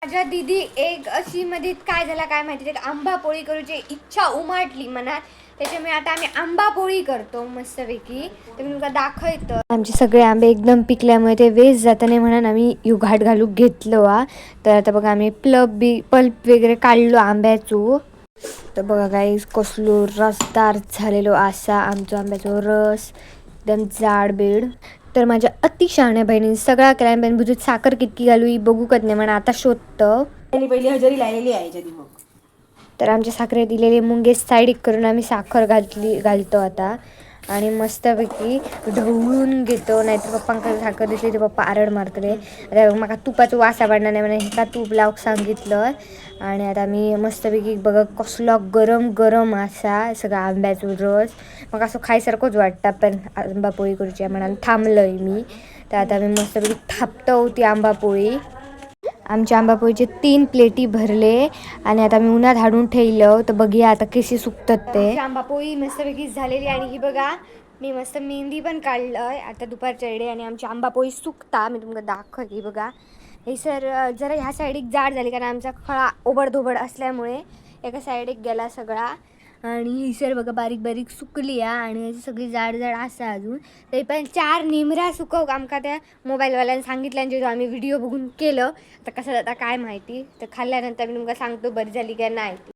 माझ्या दिदी एक अशी मध्ये काय झाला काय माहिती, एक आंबा पोळी करूची इच्छा उमाटली मनात, त्याच्यामुळे आता आम्ही आंबा पोळी करतो मस्तपैकी. तर मी तुमका दाखवतो. आमचे सगळे आंबे एकदम पिकल्यामुळे ते वेस्ट जात नाही म्हणून आम्ही you घाट घालूक घेतलो हा. तर आता बघा, आम्ही प्लब बी पल्प वगैरे काढलो आंब्याचो. तर बघा गाईज, कसलो रसदार झालेलो असा आमचो आंब्याचो रस, एकदम जाड बेड. तर माझ्या अति शहाण्या बहिणीने सगळा केला, पण बुजूत साखर कितकी घालू ही बघू कत नाही म्हणून आता शोधतं. त्यांनी पहिली हजेरी लावलेली आहे याच्यात मग. तर आमच्या साखरेत दिलेले मुंगे साईड करून आम्ही साखर घातली घालतो आता आणि मस्तपैकी ढवळून घेतो, नाहीतर पप्पांकडे साखर दिसली तर पप्पा आरड मारतले. आता माका तुपाचो वास आवडणार नाही म्हणून हेका तूप लावूक सांगितलं. आणि आता मी मस्तपैकी, बघा कसलो गरम गरम असा सगळा आंब्याचो रस, मग असं खायसारखंच वाटतं, पण आंबा पोळी करूची म्हणून थांबलोय मी. तर आता मी मस्तपैकी थापतो ती आंबा पोळी. आमच्या आंबापोळीचे 3 प्लेटी भरले आणि आता मी उन्हात हाडून ठेवलं, तर बघूया आता कशी सुकतात ते. आंबापोळी मस्तपैकी झालेली आणि ही बघा, मी मस्त मेहंदी पण काढलंय आता दुपारच्या वेळी. आणि आमची आंबापोळी सुकता, मी तुमका दाखवते. बघा हे सर, जरा ह्या साईडीक जाड झाली, कारण आमचा खळा ओबडधोबड असल्यामुळे एका साईडीक गेला सगळा. आणि ही सर बघा, बारीक बारीक सुकली आहे आणि याची सगळी जाड जाड असा अजून. तरी पण 4 निमरा सुकव आमका त्या मोबाईलवाल्यानं सांगितलं आणि जो आम्ही व्हिडिओ बघून केलं. तर कसं जाता काय माहिती, तर खाल्ल्यानंतर मी तुमका सांगतो बरी झाली का नाही.